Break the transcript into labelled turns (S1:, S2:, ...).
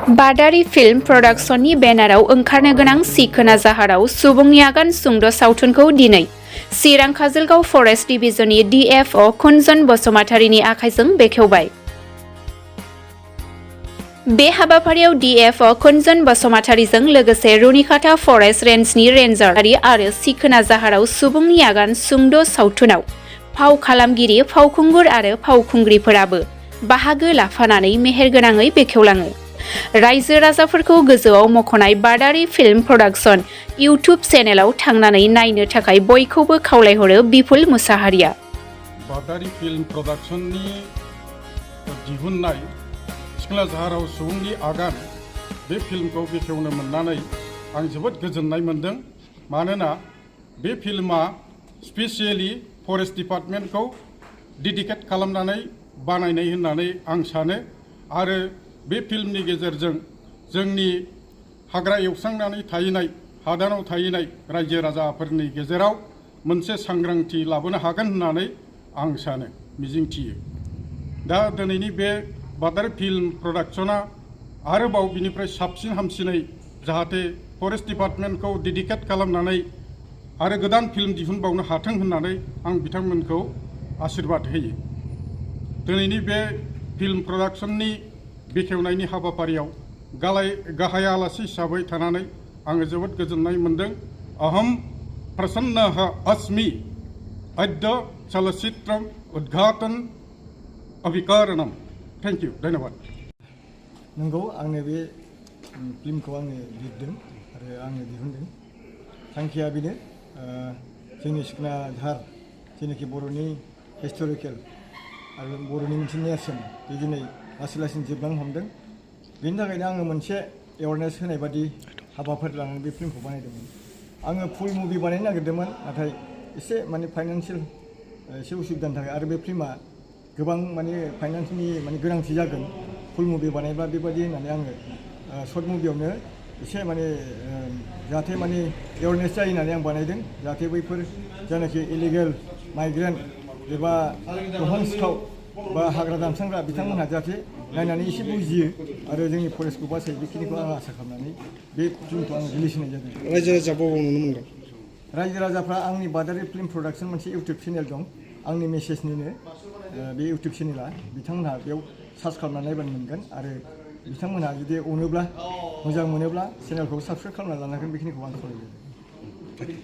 S1: बादारि film प्रडाक्शननि बेनाराव ओंखारनो गोनां सिखोना जाहाराव सुबुंनि आगान सुंद' सावथुनखौ दिनै चिरां काजलगाव फरेस्ट डिभिजननि DFO कुनजन बसुमतारीनि आखाइजों बेखेवबाय। बे हाबाफारियाव DFO कुनजन बसुमतारीजों लोगोसे रुनिकाटा फरेस्ट रेन्जनि रेन्जार आरो सिखोना जाहाराव सुबुंनि आगान सुंद' सावथुनाव फाव खालामगिरि फावखुंगुर आरो फावखुंग्रिफोराबो बाहागो लाफानानै मेहेरगोनाङै बेखेवलाङो। रायजो राजाफोरखौ गोजौआव मख'नाय बादारि फिल्म प्रडाक्शन इउट्युब चेनेलाव थांनानै नायनो थाखाय बयखौबो खावलायहरो बिपुल मुसाहारिया।
S2: बादारि फिल्म प्रडाक्शननि दिहुननाय सिखोना जाहाराव सुबुंनि आगान बे फिल्मखौ बेखेवनो मोननानै आं जोबोद गोजोननाय मोनदों। मानोना बे फिल्मा स्पेसियेलि फरेस्ट डिपार्टमेन्टखौ डेडिकेट खालामनानै बानायनाय होननानै आं सानो आरो बे फिल्मनि गेजेरजों जोंनि हाग्रा एवस्रांनानै थाहैनाय हादानाव थाहैनाय रायजो राजाफोरनि गेजेराव मोनसे सांग्रांथि लाबोनो हागोन होननानै आं सानो मिजिंथियो। दा दिनैनि बे बादारि फिल्म प्रडाक्शना आरोबाव बिनिफ्राय साबसिन हामसिनै जाहाथे फरेस्ट डिपार्टमेन्टखौ डेडिकेट खालामनानै आरो गोदान फिल्म दिहुनबावनो हाथों होननानै आं बिथांमोनखौ आशीर्बाद होयो। दिनैनि बे फिल्म प्रडाक्शननि बेखेवनायनि हाबाफारियाव गाहाय आलासि हिसाबै थानानै आङो जोबोद गोजोननाय मोनदों। अहम प्रसन्नः अस्मि अद्य चलचित्रम उद्घाटन अभिकरणम। थैंक यू, धन्यवाद।
S3: नंगौ, आंनो बे फिल्मखौ आङो लिरदों आरो आङो दिहुनदों। थांखिया बेनो जोंनि सिखोना जाहार जेनाखि बर'नि हिस्ट'रिकेल आरो बर'नि मोनसे नेरसोन बे दिनै लासै लासैनो जोबलांनो हमदों। बेनि थाखायनो आङो मोनसे एवारनेस होनाय बादि हाबाफारि लानानै बे फिल्मखौ बानायदोंमोन। आङो फुल मुभि बानायनो नागिरदोंमोन, नाथाय एसे फाइनान्सियेल एसे उसुबिदानि थाखाय आरो बे फिल्मा गोबां फाइनान्सनि गोनांथि जागोन फुल मुभि बानायब्ला बेबायदि होननानै आङो सर्ट मुभियावनो एसे जाहाथे एवारनेस जायो होननानै आं बानायदों। जाहाथे बैफोर जायनाखि इलिगेल माइग्रेन्ट एबा दंफां सिखाव बा हाग्रा दानस्रांग्रा बिथांमोनहा जाहाथे नायनानै एसे बुजियो आरो जोंनि फरेस्टखौ बासायो, बेखिनिखौ आं आसा खालामनानै बे फिल्मखौ आं रिलिज होनाय जादों।
S4: रायजो राजा बबाव नुनो मोनगोन?
S3: रायजो राजाफ्रा आंनि बादारि फिल्म प्रडाक्शन मोनसे इउटुब चेनेल दं, आंनि मेसेजनिनो बे इउटुब चेनेला। बिथांमोनहा बेयाव सार्च खालामनानै नायबानो मोनगोन आरो बिथांमोनहा जुदि अनोब्ला मोजां मोनोब्ला चेनेलखौ साबस्क्राइब खालामना लानांगोन, बेखिनिखौ आं खावलायबाय।